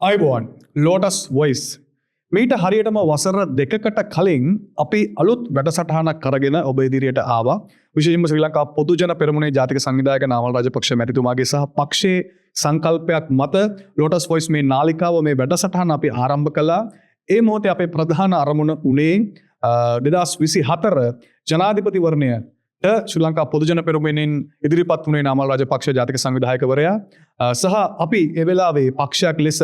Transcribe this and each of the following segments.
ආයුබෝවන්. Lotus voice මීට හරියටම වසර 2කට කලින් අපි අලුත් වැඩසටහනක් කරගෙන ඔබ ඉදිරියට ආවා. විශේෂයෙන්ම ශ්‍රී ලංකා පොදුජන පෙරමුණේ ජාතික සංවිධායක නාමල් රාජපක්ෂ මැතිතුමාගේ සහ පක්ෂයේ සංකල්පයක් මත ලෝටස් වොයිස් මේ නාලිකාව, මේ වැඩසටහන අපි ආරම්භ කළා. ඒ මොහොතේ අපේ ප්‍රධාන අරමුණ උනේ 2024 ජනාධිපතිවරණයට ශ්‍රී ලංකා පොදුජන පෙරමුණෙන් ඉදිරිපත් වුණේ නාමල් රාජපක්ෂ ජාතික සංවිධායකවරයා සහ අපි ඒ වෙලාවේ පක්ෂයක් ලෙස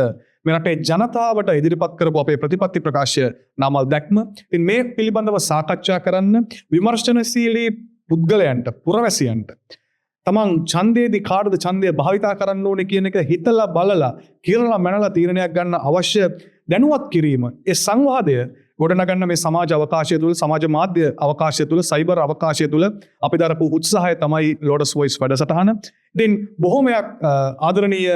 මේ රටේ ජනතාවට ඉදිරිපත් කරපු අපේ ප්‍රතිපත්ති ප්‍රකාශය නාමල් දැක්ම. ඉතින් මේ පිළිබඳව සාකච්ඡා කරන්න විමර්ශනශීලී පුද්ගලයන්ට, පුරවැසියන්ට තමන් ඡන්දයේදී කාටද ඡන්දය භාවිතා කරන්න ඕනේ කියන එක හිතලා බලලා කිරලා මැනලා තීරණයක් ගන්න අවශ්‍ය දැනුවත් කිරීම, ඒ සංවාදය ගොඩනගන්න මේ සමාජ අවකාශය තුළ, සමාජ මාධ්‍ය අවකාශය තුළ, සයිබර් අවකාශය තුළ අපි දරපු උත්සාහය තමයි ලෝටස් වොයිස් වැඩසටහන. ඉතින් බොහොමයක් ආදරණීය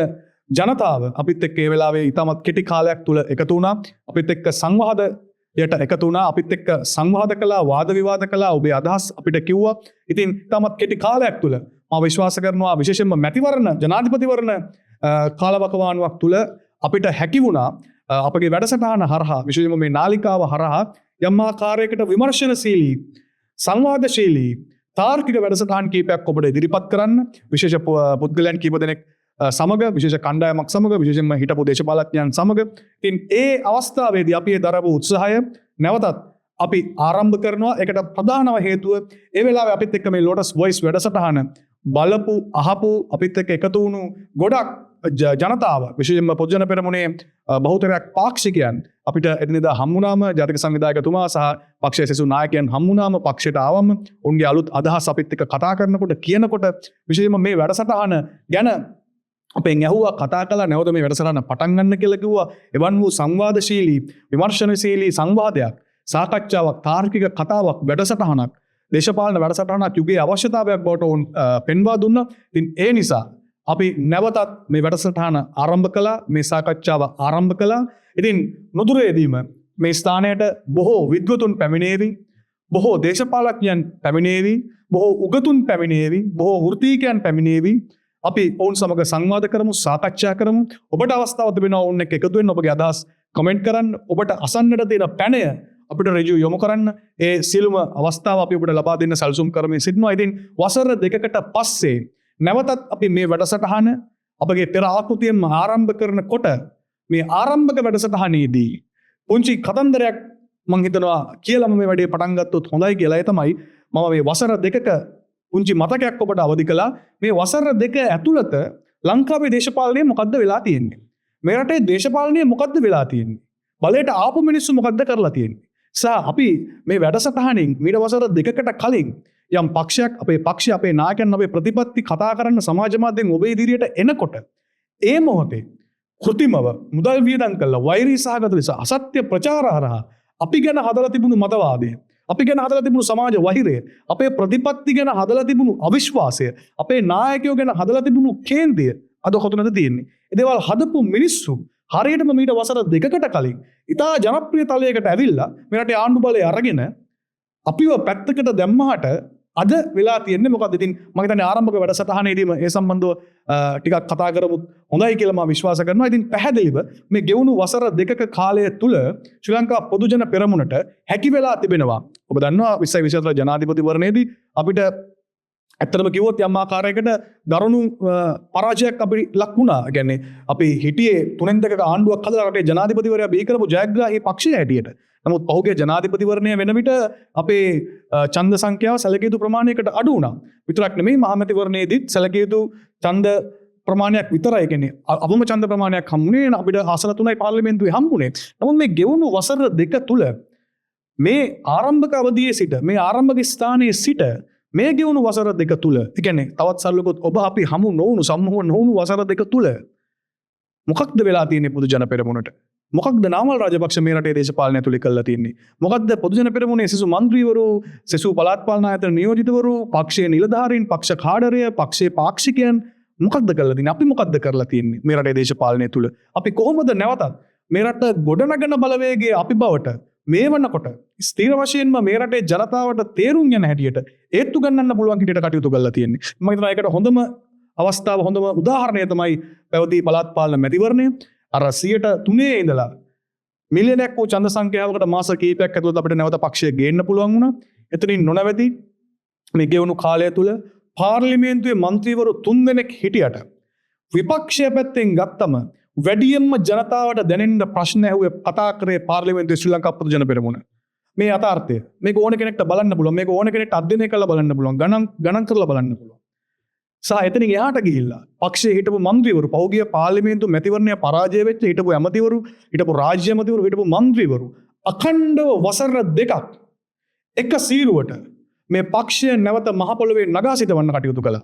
ජනතාව අපිත් එක්ක ඒ වෙලාවේ ඉතාමත් කෙටි කාලයක් තුළ එකතු වුණා. අපිත් එක්ක සංවාදයට එකතු වුණා. අපිත් එක්ක සංවාද කළා, වාද විවාද කළා, ඔබේ අදහස් අපිට කිව්වා. ඉතින් ඉතාමත් කෙටි කාලයක් තුළ මම විශ්වාස කරනවා විශේෂයෙන්ම මැතිවරණ, ජනාධිපතිවරණ කාලවකවානුවක් තුළ අපිට හැකි වුණා අපගේ වැඩසටහන හරහා, විශේෂයෙන්ම මේ නාලිකාව හරහා යම් ආකාරයකට විමර්ශනශීලී, සංවාදශීලී, තාර්කික වැඩසටහන් කීපයක් ඔබට ඉදිරිපත් කරන්න, විශේෂ පුද්ගලයන් කීප දෙනෙක් සමග, විශේෂ කණ්ඩායමක් සමග, විශේෂයෙන්ම හිටපු දේශපාලඥයන් සමග. ඉතින් ඒ අවස්ථාවේදී අපි ඒ දරපු උත්සාහය නැවතත් අපි ආරම්භ කරනවා. ඒකට ප්‍රධානම හේතුව ඒ වෙලාවේ අපිත් එක්ක මේ ලෝටස් වොයිස් වැඩසටහන බලපු, අහපු, අපිත් එක්ක එකතු වුණු ගොඩක් ජනතාව, විශේෂයෙන්ම පොදුජන පෙරමුණේ බහුතරයක් පාක්ෂිකයන් අපිට එදිනෙදා හම්බුනාම, ජාතික සංවිධායකතුමා සහ පක්ෂයේ සෙසු නායකයන් හම්බුනාම, පක්ෂයට ආවම, ඔවුන්ගේ අලුත් අදහස් අපිත් එක්ක කතා කරනකොට, කියනකොට, විශේෂයෙන්ම මේ වැඩසටහන ගැන අපෙන් ඇහුවා, කතා කළා, නැවත මේ වැඩසටහන පටන් ගන්න කියලා කිව්වා. එවන් වූ සංවාදශීලී, විමර්ශනශීලී සංවාදයක්, සාකච්ඡාවක්, තාර්කික කතාවක්, වැඩසටහනක්, දේශපාලන වැඩසටහනක් යුගයේ අවශ්‍යතාවයක් බවට ඔවුන් පෙන්වා දුන්නා. ඉතින් ඒ නිසා අපි නැවතත් මේ වැඩසටහන ආරම්භ කළා, මේ සාකච්ඡාව ආරම්භ කළා. ඉතින් නුදුරේදීම මේ ස්ථානයට බොහෝ විද්වතුන් පැමිණේවි, බොහෝ දේශපාලඥයන් පැමිණේවි, බොහෝ උගතුන් පැමිණේවි, බොහෝ වෘත්තීකයන් පැමිණේවි. අපි ඔවුන් සමග සංවාද කරමු, සාකච්ඡා කරමු. ඔබට අවස්ථාව තිබෙනවා ඔවුන් එක්ක එකතු වෙන්න, ඔබගේ අදහස් කමෙන්ට් කරන්න, ඔබට අසන්නට තියෙන පැනය අපිට ඍජුව යොමු කරන්න. ඒ සියලුම අවස්ථාව අපි ඔබට ලබා දෙන්න සැලසුම් කරමින් සිටිනවා. ඉතින් වසර 2කට පස්සේ නැවතත් අපි මේ වැඩසටහන අපගේ පෙර ආකෘතියෙන්ම ආරම්භ කරනකොට මේ ආරම්භක වැඩසටහනේදී පුංචි කතන්දරයක් මං හිතනවා කියලාම මේ වැඩේ පටන් ගත්තොත් හොඳයි කියලා. ඒ තමයි මම මේ වසර 2ක පුංචි මතකයක් ඔබට අවදි කළා. මේ වසර 2 ඇතුළත ලංකාවේ දේශපාලනය මොකද්ද වෙලා තියෙන්නේ? මේ රටේ දේශපාලනය මොකද්ද වෙලා තියෙන්නේ? බලයට ආපු මිනිස්සු මොකද්ද කරලා තියෙන්නේ? සහ අපි මේ වැඩසටහනින් මීට වසර 2කට කලින් යම් පක්ෂයක්, අපේ පක්ෂය, අපේ නායකයන්, අපේ ප්‍රතිපත්ති කතා කරන්න සමාජ මාධ්‍යෙන් ඔබ ඉදිරියට එනකොට ඒ මොහොතේ කෘතිමව මුදල් වියදම් කළා වෛරී සහගත ලෙස අසත්‍ය ප්‍රචාර හරහා අපි ගැන හදලා තිබුණු මතවාදය, අපි ගැන හදලා තිබුණු සමාජ වෛරය, අපේ ප්‍රතිපත්ති ගැන හදලා තිබුණු අවිශ්වාසය, අපේ නායකයෝ ගැන හදලා තිබුණු කේන්ද්‍රය අද කොතනද තියෙන්නේ? ඒ දේවල් හදපු මිනිස්සු හරියටම මීට වසර 2කට කලින් ඉතා ජනප්‍රිය තලයකට ඇවිල්ලා මේ රටේ ආණ්ඩු බලය අරගෙන අපිව පැත්තකට දැම්මහට අද වෙලා තියෙන්නේ මොකද්ද? ඉතින් මම හිතන්නේ ආරම්භක වැඩසටහනේදීම ඒ සම්බන්ධව ටිකක් කතා කරමුත් හොඳයි කියලා මම විශ්වාස කරනවා. ඉතින් පැහැදිලිව මේ ගෙවුණු වසර 2ක කාලය තුල ශ්‍රී ලංකා පොදුජන පෙරමුණට හැකි වෙලා තිබෙනවා. ඔබ දන්නවා 2024 ජනාධිපතිවරණයේදී අපිට ඇත්තටම කිව්වොත් යම් ආකාරයකට දරුණු පරාජයක් අපි ලක් වුණා. ඒ කියන්නේ අපි හිටියේ තුනෙන් දෙකක ආණ්ඩුවක් හදලා රටේ ජනාධිපතිවරයා බිහි කරපු ජයග්‍රාහී පක්ෂය හැටියට. නමුත් පහුගිය ජනාධිපතිවරණය වෙන විට අපේ ඡන්ද සංඛ්‍යාව සැලකිය යුතු ප්‍රමාණයකට අඩු වුණා. විතරක් නෙමෙයි, මහමැතිවරණයේදීත් සැලකිය යුතු ඡන්ද ප්‍රමාණයක් විතරයි. ඒ කියන්නේ අවම ඡන්ද ප්‍රමාණයක් හම්බුනේ. අපිට ආසන 3යි පාර්ලිමේන්තුවේ හම්බුනේ. නමුත් මේ ගෙවුණු වසර 2 තුල මේ ආරම්භක අවධියේ සිට, මේ ආරම්භක ස්ථානයේ සිට මේ ගෙවුණු වසර 2 තුල, ඒ කියන්නේ තවත් සරලව කිව්වොත් ඔබ අපි හමු නොවුණු, සම්මුඛ නොවුණු වසර 2 තුල මොකක්ද වෙලා තියෙන්නේ පොදු ජන පෙරමුණට? මොකක්ද නාමල් රාජපක්ෂ මේ රටේ දේශපාලනය තුල කළා තියෙන්නේ? මොකක්ද පොදු ජන පෙරමුණේ සෙසු මන්ත්‍රීවරු, සෙසු පළාත් පාලන ආයතන නියෝජිතවරු, පක්ෂයේ නිලධාරීන්, පක්ෂ කාඩරය, පක්ෂයේ පාක්ෂිකයන් මොකක්ද කරලා තියෙන්නේ? අපි මොකක්ද කරලා තියෙන්නේ මේ රටේ දේශපාලනය තුල? අපි කොහොමද නැවතත් මේ රට ගොඩනගන බලවේගය අපි බවට මේ වනකොට ස්ථිර වශයෙන්ම මේ රටේ ජනතාවට තේරුම් යන හැටියට ඒත්තු ගන්නන්න පුළුවන් හැටියට කටයුතු කරලා තියෙන්නේ? මම හිතනවා ඒකට හොඳම අවස්ථාව, හොඳම උදාහරණය තමයි පැවති පළාත් පාලන මැතිවරණය. අර 103 ඉඳලා මිලියනයක් වූ ඡන්ද සංඛ්‍යාවකට මාස කීපයක් ඇතුළත අපිට නැවත පක්ෂය ගේන්න පුළුවන් වුණා. එතනින් නොනැවති මේ ගෙවුණු කාලය තුල පාර්ලිමේන්තුවේ මන්ත්‍රීවරු 3 දෙනෙක් හිටියට විපක්ෂය පැත්තෙන් ගත්තම වැඩියෙන්ම ජනතාවට දැනෙන්න ප්‍රශ්න ඇහුවේ කතා කරේ පාර්ලිමේන්තුවේ ශ්‍රී ලංකා පොදුජන පෙරමුණ. මේ යථාර්ථය. මේක ඕන කෙනෙක්ට බලන්න පුළුවන්. මේක ඕන කෙනෙක්ට අධ්‍යයනය කරලා බලන්න පුළුවන්. ගණන් ගණන් කරලා බලන්න පුළුවන්. සහ එතනින් එහාට ගිහිල්ලා පක්ෂයේ හිටපු මන්ත්‍රීවරු, පහුගිය පාර්ලිමේන්තු මැතිවරණය පරාජය වෙච්ච හිටපු ඇමතිවරු, හිටපු රාජ්‍ය ඇමතිවරු, හිටපු මන්ත්‍රීවරු අඛණ්ඩව වසර දෙකක් එක සීරුවට මේ පක්ෂය නැවත මහ පොළොවේ නගා සිටවන්න කටයුතු කළා.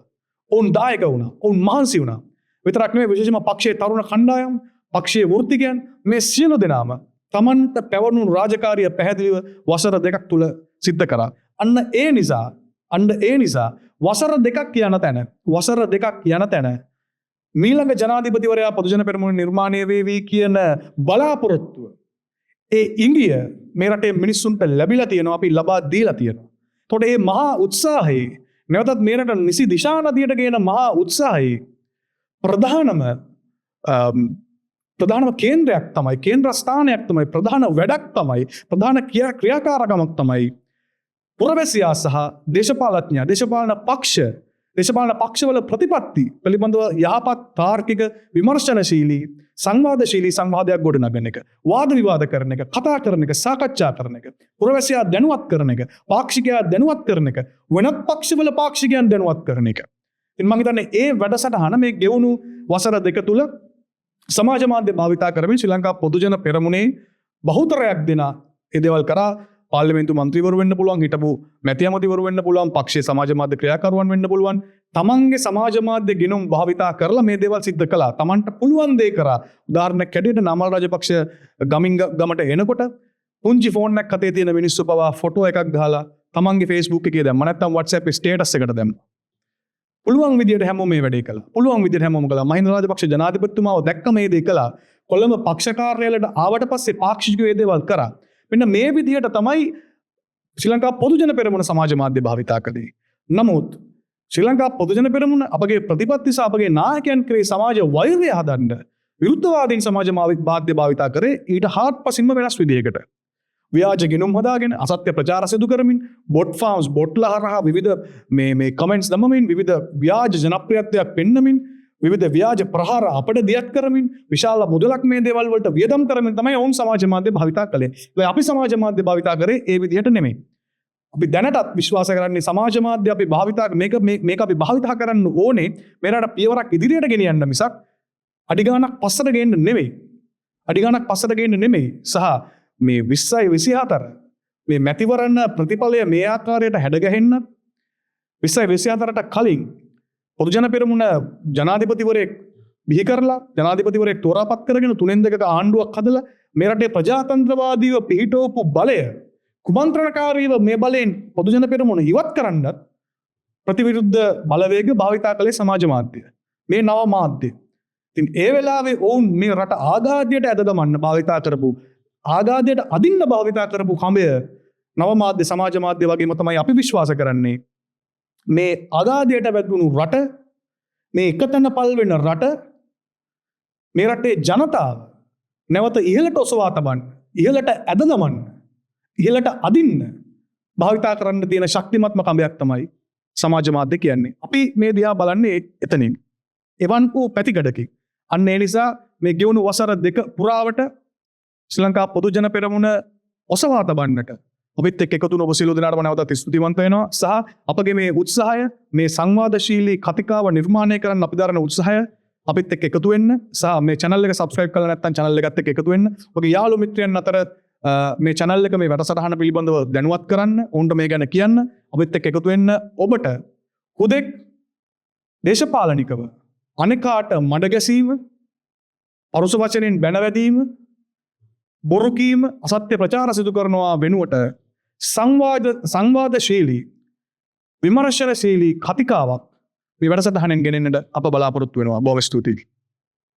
ඔවුන් දායක වුණා. ඔවුන් මහන්සි වුණා. විතරක් නෙවෙයි, විශේෂයෙන්ම පක්ෂයේ තරුණ කණ්ඩායම්, පක්ෂයේ වෘත්තිකයන් මේ සියලු දෙනාම තමන්ට පැවරුණු රාජකාරිය පැහැදිලිව වසර දෙකක් තුල සිද්ධ කරා. අන්න ඒ නිසා වසර දෙකක් යන තැන මීළඟ ජනාධිපතිවරයා පොදුජන පෙරමුණ නිර්මාණය වේවි කියන බලාපොරොත්තුව, ඒ ඉඟිය මේ රටේ මිනිස්සුන්ට ලැබිලා තියෙනවා, අපි ලබා දීලා තියෙනවා. එතකොට මේ මහා උත්සාහයේ, නැවතත් මේ රට නිසි දිශා නදියට ගේන මහා උත්සාහයේ ප්‍රධානම කේන්ද්‍රයක් තමයි, කේන්ද්‍රස්ථානයක් තමයි, ප්‍රධාන වැඩක් තමයි, ප්‍රධාන ක්‍රියාකාරකමක් තමයි පුරවැසියා සහ දේශපාලඥයා, දේශපාලන පක්ෂ, දේශපාලන පක්ෂවල ප්‍රතිපත්ති පිළිබඳව යහපත් තාර්කික, විමර්ශනශීලී, සංවාදශීලී සංවාදයක් ගොඩනගන එක, වාද විවාද කරන එක, කතා කරන එක, සාකච්ඡා කරන එක, පුරවැසියා දැනුවත් කරන එක, පාක්ෂිකයා දැනුවත් කරන එක, වෙනත් පක්ෂවල පාක්ෂිකයන් දැනුවත් කරන එක. ඉතින් මං හිතන්නේ ඒ වැඩසටහන මේ ගෙවුණු වසර දෙක තුල සමාජ මාධ්‍ය භාවිතා කරමින් ශ්‍රී ලංකා පොදුජන පෙරමුණේ බහුතරයක් දෙනා ඒ දේවල් කරා. පාර්ලිමේන්තු මන්ත්‍රීවරු වෙන්න පුළුවන්, හිටපු මැති ඇමතිවරු වෙන්න පුළුවන්, පක්ෂයේ සමාජ මාධ්‍ය ක්‍රියාකරුවන් වෙන්න පුළුවන්. තමන්ගේ සමාජ මාධ්‍ය ගිණුම් භාවිතා කරලා මේ දේවල් සිද්ධ කළා. තමන්ට පුළුවන් දේ කරා. උදාහරණයක් හැටියට නාමල් රාජපක්ෂ ගමින් ගමට එනකොට පුංචි ෆෝන් එකක් අතේ තියෙන මිනිස්සු පවා ෆොටෝ එකක් ගහලා තමන්ගේ Facebook එකේ දැම්මා. නැත්නම් WhatsApp status එකට දැම්මා. පුළුවන් විදියට හැමෝම මේ වැඩේ කළා. පුළුවන් විදියට හැමෝම කළා. මහින්ද රාජපක්ෂ ජනාධිපතිතුමාව දැක්ක මේ දේ කළා. කොළඹ පක්ෂ කාර්යාලයට ආවට පස්සේ පාක්ෂිකව මේ දේවල් කරා. මෙන්න මේ විදියට තමයි ශ්‍රී ලංකා පොදුජන පෙරමුණ සමාජ මාධ්‍ය භාවිතා කළේ. නමුත් ශ්‍රී ලංකා පොදුජන පෙරමුණ අපගේ ප්‍රතිපත්ති සහ අපගේ නායකයන් කෙරෙහි සමාජ වෛරය හදන්න විරුද්ධවාදීන් සමාජ මාධ්‍ය භාවිතා කරේ ඊට හාත්පසින්ම වෙනස් විදියකට. ව්‍යාජ ගිණුම් හදාගෙන, අසත්‍ය ප්‍රචාර සිදු කරමින්, බොට් ෆාම්ස්, බොට්ලා හරහා විවිධ මේ මේ කමෙන්ට්ස් දමමින්, විවිධ ව්‍යාජ ජනප්‍රියත්වයක් පෙන්නමින්, විවිධ ව්‍යාජ ප්‍රහාර අපට දියත් කරමින්, විශාල මුදලක් මේ දේවල් වලට වියදම් කරමින් තමයි ඔවුන් සමාජ මාධ්‍ය භාවිතා කළේ. හැබැයි අපි සමාජ මාධ්‍ය භාවිතා කරේ ඒ විදිහට නෙමෙයි. අපි දැනටත් විශ්වාස කරන්නේ සමාජ මාධ්‍ය අපි භාවිතා මේක මේක අපි භාවිතා කරන්න ඕනේ මේ රට පියවරක් ඉදිරියට ගෙනියන්න මිසක් අඩි ගාණක් පස්සට ගේන්න නෙමෙයි. අඩි ගාණක් පස්සට ගේන්න නෙමෙයි. සහ මේ 2024 මේ මැතිවරණ ප්‍රතිඵලය මේ ආකාරයට හැඩගැහෙන්න 2024ට කලින් පොදුජන පෙරමුණ ජනාධිපතිවරයෙක් බිහි කරලා, ජනාධිපතිවරයෙක් තෝරාපත් කරගෙන, තුනෙන් දෙකක ආණ්ඩුවක් හදලා, මේ රටේ ප්‍රජාතන්ත්‍රවාදීව පිහිටවපු බලය කුමන්ත්‍රණකාරීව මේ බලයෙන් පොදුජන පෙරමුණ ඉවත් කරන්නත් ප්‍රතිවිරුද්ධ බලවේග භාවිතා කළේ සමාජ මාධ්‍ය. මේ නව මාධ්‍ය. ඉතින් ඒ වෙලාවේ ඔවුන් මේ රට ආඝාතයට ඇද දමන්න භාවිතා කරපු, ආඝාතයට අදින්න භාවිතා කරපු කඹය නව මාධ්‍ය, සමාජ මාධ්‍ය වගේම තමයි අපි විශ්වාස කරන්නේ මේ අගාධයට වැදුණු රට, මේ එකතැන පල් වෙන රට, මේ රටේ ජනතාව නැවත ඉහළට ඔසවා තබන්න, ඉහළට ඇද දමන්න, ඉහළට අදින්න භාවිතා කරන්න තියෙන ශක්තිමත්ම කඹයක් තමයි සමාජ මාධ්‍ය කියන්නේ. අපි මේ දිහා බලන්නේ එතනින්. එවන් වූ පැතිකඩකින්. අන්න ඒ නිසා මේ ගෙවුණු වසර දෙක පුරාවට ශ්‍රී ලංකා පොදුජන පෙරමුණ ඔසවා තබන්නට අපිත් එක්ක එකතු වුණ ඔබ සියලු දෙනාටම නැවතත් ස්තුතිවන්ත වෙනවා. සහ අපගේ මේ උත්සාහය, මේ සංවාදශීලී කතිකාව නිර්මාණය කරන්න අපි දරන උත්සාහය අපිත් එක්ක එකතු වෙන්න සහ මේ channel එක subscribe කරලා නැත්නම් channel එකත් එක්ක එකතු වෙන්න. ඔබගේ යාළු මිත්‍රයන් අතර මේ channel එක, මේ වැඩසටහන පිළිබඳව දැනුවත් කරන්න, ඔවුන්ට මේ ගැන කියන්න, අපිත් එක්ක එකතු වෙන්න. ඔබට හුදෙක් දේශපාලනිකව අනෙකාට මඩ ගැසීම, පරුස වචනෙන් බැනවැදීම, බොරු කීම, අසත්‍ය ප්‍රචාර සිදු කරනවා වෙනුවට සංවාදශීලී, විමර්ශනශීලී කතිකාවක් මේ වැඩසටහනෙන් ගෙනෙන්නට අප බලාපොරොත්තු වෙනවා. බොහොම ස්තුතියි.